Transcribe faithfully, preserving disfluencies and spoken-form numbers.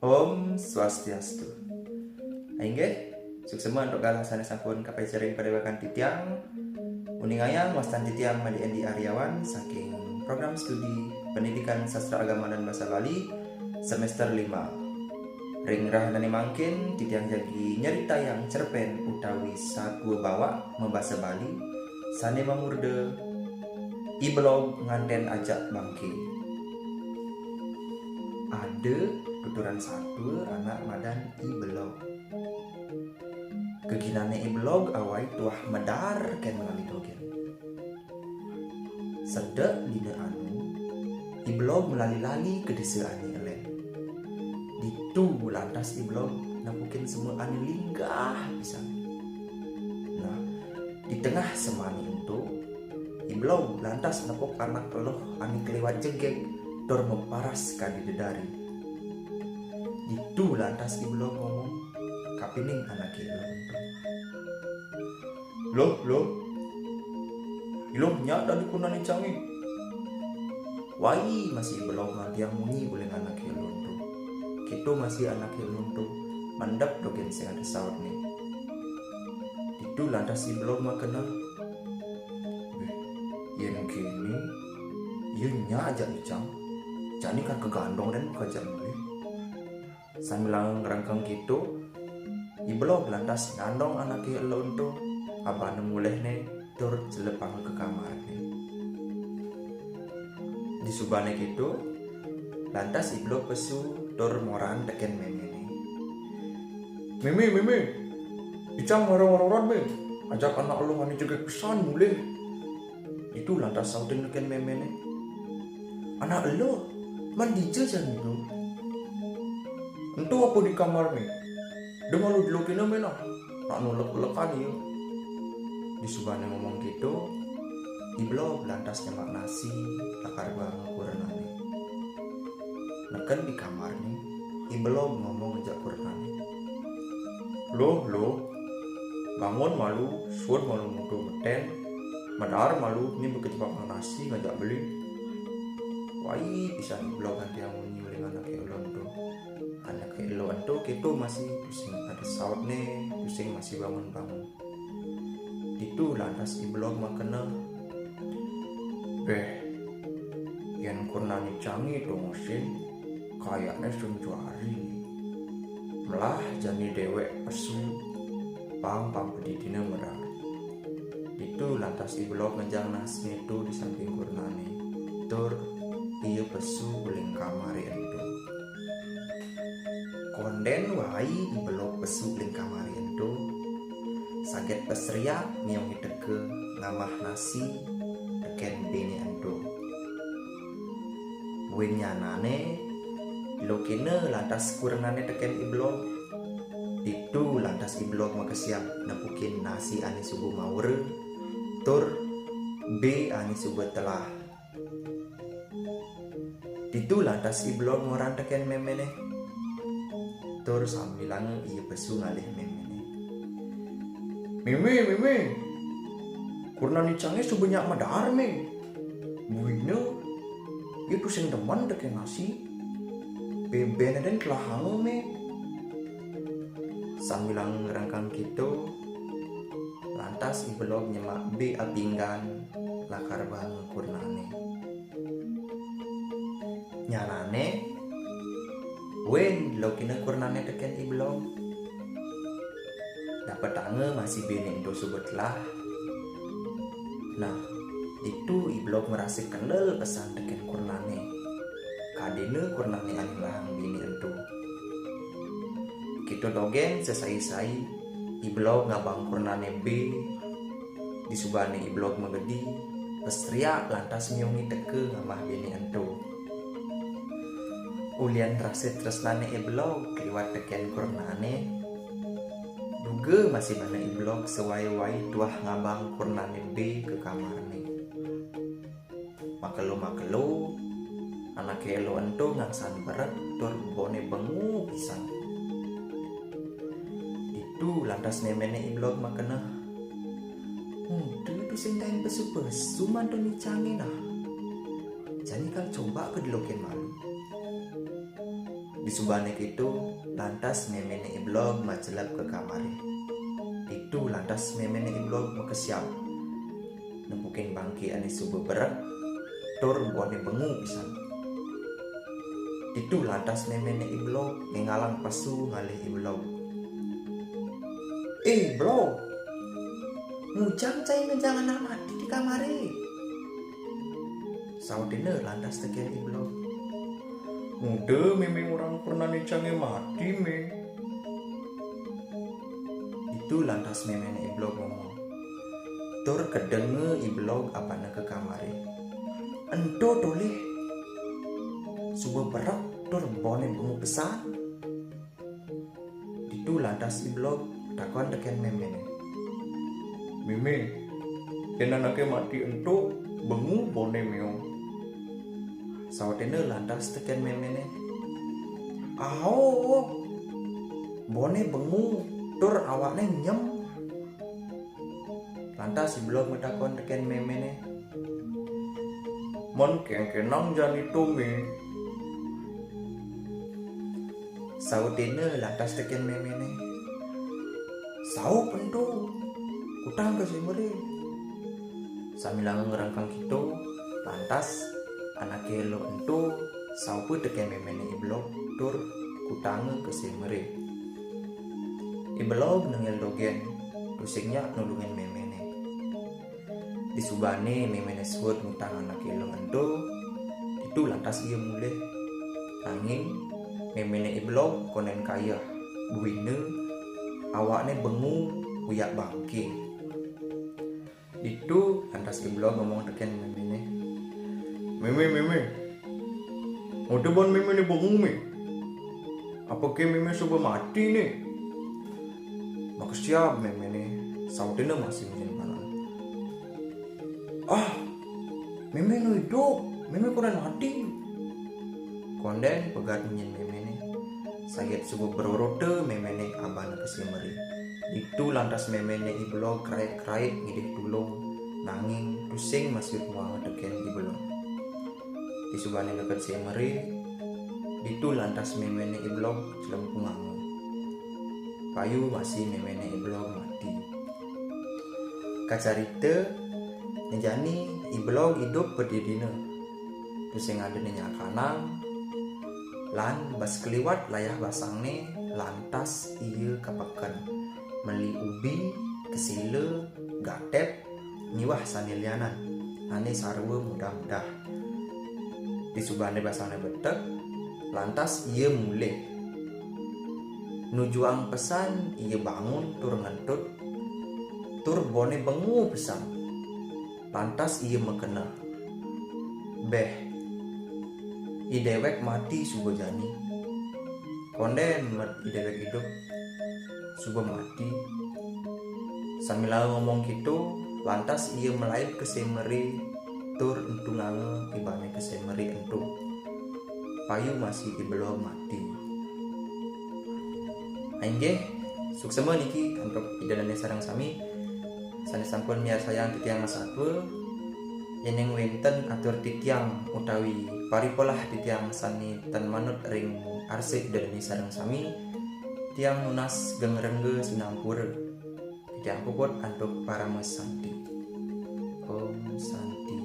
Om Swastiastu. Inggih, suksma antuk galah sane sampun kapaica ring padewekan titiang. Uningayang wastan titiang Made Endi Aryawan saking Program Studi Pendidikan Sastra Agama dan Basa Bali semester lima. Ring rahanane mangkin titiang jagi nyeritayang cerpen utawi satua bawak mabasa Bali sane mamurda I Belog Nganten Ajak Bangke. Ada tuturan satua anak madan I Belog. Geginane I Belog awai tuah medar ken malali dogen. Sedek dina anu, I Belog malali-lali ka desa ane elen. Ditu lantas I Belog nepukin sema ane linggah pisan. Nah, di tengah semane ento, I Belog lantas nepuk anak eluh ane keliwat jegeg tur maparas kadi dedari. Ditu lantas I Belog ngomong kapining anake eluh ento. "Luh, Luh. Iluh nyak dadi kurenan icange." Wai masih I Belog ngantiang munyi uling anake eluh ento. Keto masih anake eluh ento, mandep dogen sing ada sautne. Ditu lantas I Belog makeneh. "Beh, yen kene, iya nyak ajak icang. Jani kan kagandong den makejang malih." Sambilanga ngrengkeng keto, I Belog lantas ngandong anake eluh ento, abana mulihne tur jelepanga ka kamarne. Disubane keto, lantas I Belog pesu tur moran teken memene. "Meme, meme, icang mara ngrorot, me. Ajak anak eluh ane jegeg pisan mulih." Ditu lantas sautin teken memene. "Anak eluh, man dija jani, Bro?" "Ento apa di kamar, me? Da malu delokina, me, nah. Nak nulek-ulekan, iya." Disubane ngomong keto, I Belog lantas nyemak nasi lakar baanga kurenane. Neken di kamarne, I Belog ngomong ngajak kurenane. "Luh, Luh, bangun malu, suud malu muda meten, medar malu, ni baka jebak nasi ngajak beli." Wai pisan I Belog ngantiang munyi uling anake eluh ento. Anake eluh ento keto masih tusing ada sautne, tusing masih bangun-bangun. Ditu lantas I Belog makeneh. "Beh, yen kurenan icange tongosin, kayakne sun juari. Melah jani dewek pesu, pang, pang padidine merang." Ditu lantas I Belog ngejang nasine ento di samping kurenane, tur iya pesu uling kamare ento. Konden wai I Belog pesu ring kamare ento, saget pasriak miong teka ngamah nasi teken bene ento. Buin nyanane, delokina lantas kurenane teken I Belog. Ditu lantas I Belog makesiab nepukin nasi ane suba maura, tur be ane suba telah. Ditu lantas I Belog moran teken memene. Tur sambilanga iya pesu ngalih memene. "Meme, meme. Kurenan icange suba nyak medar, me. Buina, iya tusing demen teken nasi. Be bene den telahanga, me." Sambilanga ngrengkeng keto, lantas I Belog nyemak be apinggan lakar baanga kurenane. Nyanane, buin delokina kurenane teken I Belog. Dapetanga masih bene ento suba telah. Nah, ditu I Belog marasa kendel pesan teken kurenane. Kadena kurenane ane ngelahang bene ento. Keto dogen sesai-sai, I Belog ngabang kurenane be, disubane I Belog magedi, pasriak lantas miungi teka ngamah bene ento. Ulian rasa tresnane I Belog liwat teken kurenane, duga masih bana I Belog sawai-wai tuah ngabang kurenane be ka kamarne. Makelo-makelo, anake eluh ento ngangsan beret tur bone bengu pisan. Ditu lantas memene I Belog makeneh. Muda tusing taen pesu-pesu mantun icange nah. Jani kal coba kedelokin malu. Disubane kitu, lantas memene I Blog macelep ke kamare. Ditu lantas memene I Blog makesiab. Nempukin bangke ane suba berek, tur bone bengu pisan. Ditu lantas memene I Blog ngengalang pesu ngalih I Blog. "Eh, Blog, ngujang cai ngejang anak mati di kamare?" Sautine lantas teken I Blog. "Nguda meme orang pernah nicange mati, me." Itu lantas memene I Blog ngomong. Tur kedenge I Blog abana ke kamare. "Ento tolih. Suba berek tur bone bengu pesan." Ditu lantas I Blog takon teken memene. "Meme, yen anake mati ento, bengu bone meong?" Sautene lantas teken memene. "Ao, bone bengu, tur awakne nyem." Lantas I Blog matakon teken memene. "Mon kengkenang jani to, me?" Sautene lantas teken memene. "Saup ento, kutang ke semere." Sambilanga ngrengkeng kito, lantas anake elo ento saupa teken memene I Blog tur kutanga ke semere. I Blog nengel dogen, tusing nyak nulungin memene. Disubane memene suud ngutang anake elo ento, ditu lantas ia mulih. Nanging memene I Blog konden kayeh, buina awakne bengu uyak bangke. Ditu lantas I Blog ngomong teken memene. "Meme, meme. Nguda bon memene bengu, me? Apake meme suba mati, ne?" Makesiab memene, sautene masih nyen panan. "Ah, meme enu idup, meme konden mati." Konden pegat nyen memene, saget suba berorota memene abana ke semere. Ditu lantas memene I Blog krait-krait ngidih tulung, nanging tusing masih muanga teken I Blog. Disubane neked semere, ditu lantas memene I Blog celempunganga. Payu masih memene I Blog mati. Kacarita, ne jani I Blog idup padidina. Tusing ada ne nyakanang, lan bas keliwat layah basangne lantas ia ka peken. Meli ubi, kesila, gatep, miwah sane lianan, ane sarwa mudah-mudah. Disubane basangne betek, lantas ia mulih. Nujuang pesan ia bangun tur ngentut, tur bone bengu pesan. Lantas ia makeneh. Beh, i dewek mati suba jani. Konden met i dewek idup suba mati. Sambilanga ngomong kitu, lantas ia malaib ka semere tur entunganga ibane ka semere ento. Payu masih I Blog mati. Inggih, suksema niki antuk Ida dane sareng sami sane sampun miarsayang titiang masatua. Yening wenten atur titiang utawi paripolah titiang sane tan manut ring arsih Ida dane sareng sami, tiang nunas geng rengga sinampura. Titiang puput antuk parama santi. Om Santi.